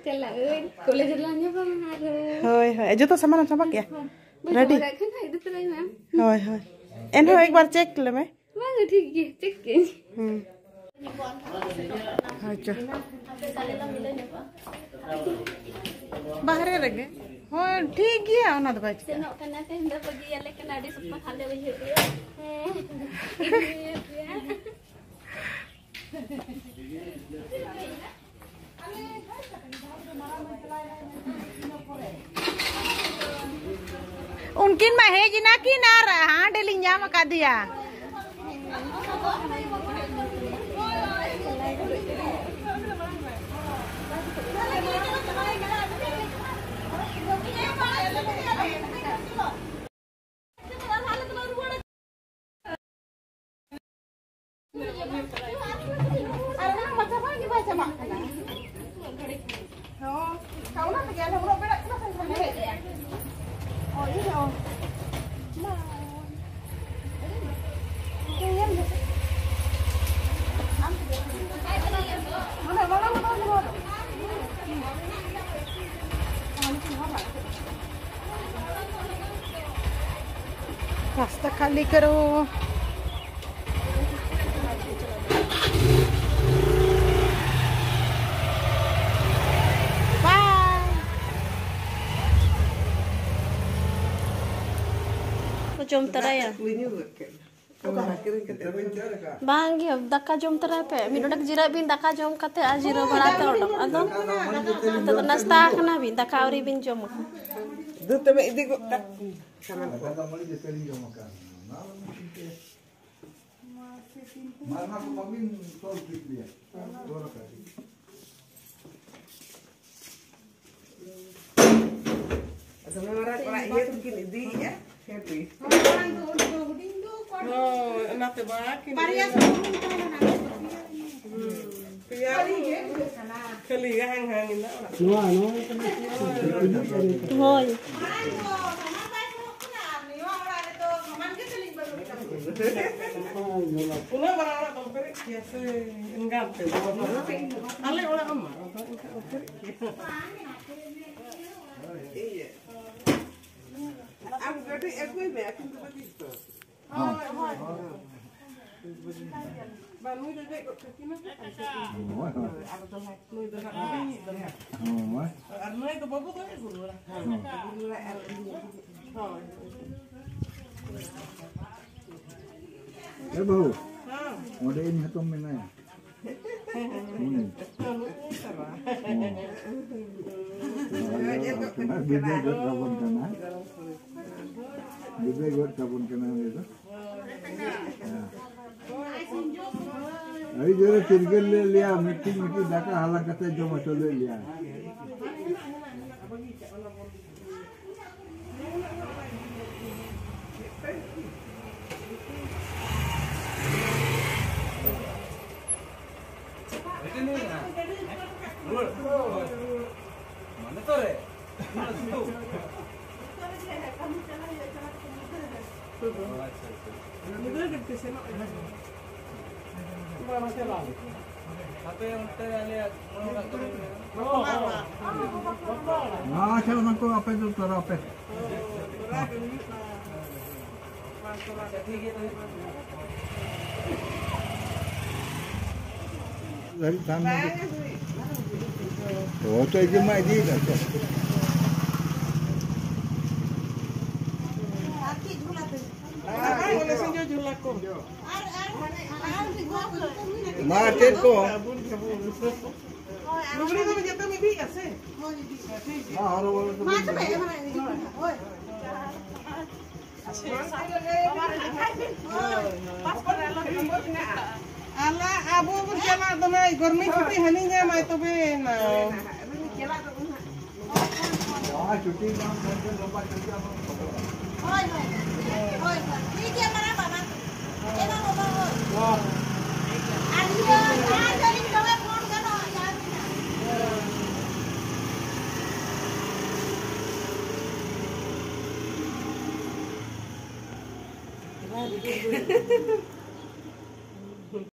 ᱪᱟᱞᱟᱜ ᱟᱹᱧ, ᱠᱚᱞᱮᱡᱽ ᱨᱮᱞᱟᱝ ᱧᱟᱯᱟᱢᱟ ᱟᱨᱦᱚᱸ᱾ ᱦᱳᱭ, ᱦᱳᱭ, ᱡᱚᱛᱚ ᱥᱟᱢᱟᱱ ᱮᱢ ᱥᱟᱯᱟ ᱠᱮᱜᱼᱟ? ᱦᱚᱸ, ᱵᱟᱹᱧ ᱨᱮᱰᱤ? ᱥᱟᱯᱟ ᱠᱟᱜ ᱠᱷᱟᱱ ᱦᱟᱸᱜ ᱤᱫᱤ ᱛᱚᱨᱟᱭ ᱢᱮ ᱟᱢ᱾ ᱦᱳᱭ, ᱦᱳᱭ, ᱮᱱᱦᱚᱸ ᱮᱠᱵᱟᱨ ᱪᱮᱠ ᱞᱮᱢᱮ᱾ ᱵᱟᱝ, ᱴᱷᱤᱠ ᱜᱮ, ᱪᱮᱠ ᱠᱮᱜ ᱟᱹᱧ᱾ ᱦᱩᱸ᱾ ᱦᱳᱭ ᱪᱚ᱾ ᱵᱟᱦᱨᱮ ᱨᱮᱜᱮ᱾ ᱦᱳᱭ, ᱴᱷᱤᱠ ᱜᱮᱭᱟ, ᱚᱱᱟ ᱫᱚ ᱵᱟᱭ ᱪᱤᱠᱟᱹᱜᱼᱟ᱾ ᱥᱮᱱᱚᱜ ᱠᱟᱱᱟ, ᱛᱮᱦᱮᱧ ᱫᱚ ᱵᱟᱹᱜᱤᱭᱟᱞᱮ ᱠᱟᱱᱟ, ᱟᱹᱰᱤ ᱥᱚᱠᱛᱚ ᱦᱟᱞᱮ ᱵᱩᱡᱷᱟᱹᱣ ᱠᱮᱫᱟ᱾ ᱦᱮᱸ᱾ ᱩᱱᱠᱤᱱ ᱢᱟ ᱦᱮᱡ ᱮᱱᱟ ᱠᱤᱱ ᱟᱨ ᱦᱟᱸᱰᱮ ᱞᱤᱧ ᱧᱟᱢ ᱟᱠᱟᱫᱮᱭᱟ᱾ ᱟᱨ ᱚᱱᱟ ᱢᱟᱪᱷᱟ ᱵᱟᱝ ᱜᱮ ᱵᱟᱭ ᱪᱟᱵᱟᱜ ᱠᱟᱱᱟ᱾ ᱦᱚᱸ, ᱚᱱᱟ ᱛᱮᱜᱮ ᱟᱞᱮ ᱩᱱᱟᱹᱜ ᱵᱮᱲᱟ ᱠᱟᱱᱟ ᱥᱮ ᱦᱮᱡ ᱮᱱᱟ᱾ ᱚ, ᱤᱧ ᱦᱚᱸ᱾ करो। बाय। ᱠᱚ ᱡᱚᱢ ᱛᱚᱨᱟᱭᱟ᱾ ᱵᱟᱝ ᱜᱮ, ᱫᱟᱠᱟ ᱡᱚᱢ ᱛᱚᱨᱟᱭ ᱯᱮ᱾ ᱢᱤᱫ ᱰᱚᱸᱰᱮᱠ ᱡᱤᱨᱟᱹᱜ ᱵᱤᱱ, ᱫᱟᱠᱟ ᱡᱚᱢ ᱠᱟᱛᱮ ᱟᱨ ᱡᱤᱨᱟᱹᱣ ᱵᱟᱲᱟ ᱛᱮ ᱚᱰᱚᱠ᱾ ᱟᱫᱚ ᱱᱤᱛᱚᱜ ᱫᱚ ᱱᱟᱥᱛᱟ ᱟᱠᱟᱱᱟ ᱵᱤᱱ, ᱫᱟᱠᱟ ᱟᱹᱣᱨᱤ ᱵᱤᱱ ᱡᱚᱢᱟ᱾ ᱫᱩ ᱛᱚᱵᱮ ᱤᱫᱤ ᱜᱚᱫ ᱠᱟᱜ᱾ ᱫᱟᱠᱟ ᱫᱟᱜ ᱢᱟᱹᱲᱤ ᱡᱚᱛᱚ ᱞᱤᱧ ᱡᱚᱢ ᱟᱠᱟᱫ᱾ ᱚᱱᱟ ᱫᱚ ᱢᱤᱫᱴᱤᱡ ᱢᱟᱨᱢᱟ ᱠᱚ ᱵᱟᱹᱵᱤᱱ ᱛᱚᱞ ᱴᱷᱤᱠ ᱞᱮᱭᱟ᱾ ᱛᱚᱞ ᱟᱠᱟᱫ᱾ ᱫᱚᱢᱮ ᱢᱟᱨᱟᱝ ᱚᱲᱟᱜ ᱤᱭᱟᱹ ᱛᱮᱠᱤᱱ ᱤᱫᱤᱭᱮᱫᱼᱟ, ᱯᱷᱮᱨ ᱜᱮ᱾ ᱦᱳᱭ, ᱚᱱᱟᱛᱮ ᱵᱟᱠᱤᱱ ᱵᱟᱨᱭᱟ ᱤᱫᱤᱭᱮᱫᱼᱟ᱾ ᱥᱩᱢᱩᱝ ᱛᱟᱦᱮᱸ ᱞᱮᱱᱟ᱾ ᱦᱩᱸ᱾ ᱯᱮᱭᱟ ᱠᱷᱟᱹᱞᱤ ᱜᱮ ᱵᱩᱡᱷᱟᱹᱜ ᱠᱟᱱᱟ᱾ ᱠᱷᱟᱹᱞᱤ ᱜᱮ ᱦᱟᱝ ᱦᱟᱝ ᱮᱱᱟ ᱚᱲᱟᱜ᱾ ᱱᱚᱣᱟ, ᱱᱚᱣᱟ ᱠᱟᱱᱟ ᱪᱮᱫ? ᱦᱳᱭ᱾ ᱢᱟᱨᱟᱝ ᱫᱚ ᱥᱚᱢᱟᱱ ᱵᱟᱭ ᱥᱚᱢᱚᱜ ᱠᱟᱱᱟ, ᱟᱨ ᱱᱚᱣᱟ ᱚᱲᱟᱜ ᱨᱮᱫᱚ ᱥᱚᱢᱟᱱ ᱜᱮ ᱛᱟᱹᱞᱤᱧ ᱵᱟᱹᱱᱩᱜ ᱠᱟᱱᱟ᱾ ᱩᱱᱟᱹᱜ ᱢᱟᱨᱟᱝ ᱚᱲᱟᱜ ᱫᱚᱢ ᱯᱮᱨᱮᱡ ᱠᱮᱭᱟ ᱥᱮ ᱮᱸᱜᱟᱛ ᱛᱮ? ᱟᱞᱮ ᱚᱲᱟᱜ ᱦᱚᱸ ᱢᱟᱨᱟᱝ ᱫᱚ ᱮᱱᱠᱷᱟᱱ ᱫᱚ ᱯᱮᱨᱮᱡ ᱠᱮᱭᱟ᱾ ᱤᱭᱟᱹ᱾ ᱟᱢ ᱜᱟᱹᱰᱤ ᱟᱹᱜᱩᱭ ᱢᱮ, ᱟᱹᱠᱤᱱ ᱫᱚ ᱵᱟᱹᱜᱤ ᱦᱚᱴᱚ᱾ ᱦᱳᱭ, ᱦᱳᱭ᱾ ᱵᱟ, ᱱᱩᱭ ᱫᱚ ᱫᱮᱡ ᱜᱚᱫ ᱠᱟᱹᱠᱤᱱᱟ᱾ ᱦᱳᱭ, ᱦᱳᱭ᱾ ᱟᱨ ᱫᱚ ᱱᱩᱭ ᱫᱚ ᱦᱟᱸᱜ ᱱᱩᱭ ᱫᱚ ᱦᱟᱸᱜ᱾ ᱦᱳᱭ᱾ ᱟᱨ ᱱᱩᱭ ᱫᱚ ᱵᱟᱹᱵᱩ ᱫᱚ ᱜᱩᱨᱩ ᱚᱲᱟᱜ᱾ ᱦᱳᱭ᱾ ᱜᱩᱨᱩ ᱚᱲᱟᱜ ᱟᱨ ᱩᱱᱤ ᱦᱳᱭ᱾ ᱮ ᱵᱟᱹᱦᱩ, ᱦᱮᱸ᱾ ᱚᱸᱰᱮ ᱤᱧ ᱦᱟᱛᱚᱢ ᱢᱮᱱᱟᱭᱟ᱾ ᱦᱩᱸ᱾ ᱱᱩᱠᱩ ᱪᱟᱵᱟ᱾ ᱦᱚᱸ᱾ ᱵᱤᱫᱟᱹᱭ ᱜᱚᱫ ᱠᱟᱵᱚᱱ ᱠᱟᱱᱟ᱾ ᱵᱤᱫᱟᱹᱭ ᱜᱚᱫ ᱠᱟᱵᱚᱱ ᱠᱟᱱᱟ ᱩᱱᱤ ᱫᱚ᱾ ᱦᱮᱸ᱾ ᱟᱹᱰᱤ ᱡᱳᱨᱮ ᱪᱤᱨᱜᱟᱹᱞ ᱞᱮᱫ ᱞᱮᱭᱟ, ᱢᱤᱫᱴᱤᱡ ᱢᱤᱫᱴᱤᱡ ᱫᱟᱠᱟ ᱦᱟᱞᱟᱝ ᱠᱟᱛᱮ ᱡᱚᱢ ᱦᱚᱪᱚ ᱞᱮᱫ ᱞᱮᱭᱟ᱾ ᱢᱟᱱᱮ ᱛᱚ ᱨᱮ᱾ ᱟᱪᱪᱷᱟ, ᱟᱪᱪᱷᱟ᱾ ᱟᱯᱮ ᱚᱱᱛᱮ ᱟᱞᱮᱭᱟᱜ ᱢᱚᱬᱮ ᱦᱚᱲᱟᱜ ᱠᱟᱹᱢᱤ ᱢᱮᱱᱟᱜᱼᱟ᱾ ᱟᱪᱪᱷᱟ, ᱚᱱᱟ ᱠᱚ ᱟᱯᱮ ᱫᱚ ᱛᱚᱨᱟᱣ ᱯᱮ᱾ ᱫᱷᱟᱹᱨᱤᱡ ᱛᱟᱦᱮᱱ ᱢᱮ᱾ ᱦᱳᱭ ᱛᱚ, ᱤᱫᱤ ᱢᱟ ᱤᱫᱤᱭᱮᱫᱟ ᱛᱚ᱾ ᱢᱟ ᱪᱮᱫ ᱠᱚ? ᱞᱩᱜᱽᱲᱤ ᱫᱚ ᱡᱚᱛᱚᱢ ᱤᱫᱤᱭᱮᱫᱼᱟ ᱥᱮ? ᱦᱳᱭ, ᱤᱫᱤᱭᱮᱫᱼᱟ᱾ ᱴᱷᱤᱠ ᱜᱮᱭᱟ᱾ ᱢᱟ ᱦᱚᱨᱚ ᱵᱚᱨᱚ ᱢᱟ ᱛᱚᱵᱮ, ᱦᱳᱭ᱾ ᱟᱞᱟ, ᱟᱵᱚ ᱵᱚᱱ ᱪᱟᱞᱟᱜ ᱫᱚ ᱱᱟᱭ, ᱜᱚᱨᱢᱤ ᱪᱷᱩᱴᱤ ᱦᱟᱹᱱᱤ ᱧᱟᱢᱟᱭ ᱛᱚᱵᱮ ᱱᱟ᱾ ᱦᱳᱭ, ᱦᱳᱭ᱾ ᱦᱳᱭ, ᱦᱳᱭ᱾ ᱴᱷᱤᱠ ᱜᱮᱭᱟ, ᱢᱟᱨᱟᱝ ᱵᱟᱵᱟ᱾ ᱮ ᱢᱟ ᱵᱟᱵᱟ, ᱦᱳᱭ᱾ ᱟᱨ ᱤᱭᱟᱹ, ᱡᱟᱦᱟᱸᱭ ᱫᱚ ᱤᱧ ᱫᱚᱢᱮ ᱯᱷᱳᱱ ᱜᱟᱱᱚᱜᱼᱟ, ᱡᱟᱦᱟᱸᱭ ᱢᱮᱱᱟᱜᱼᱟ᱾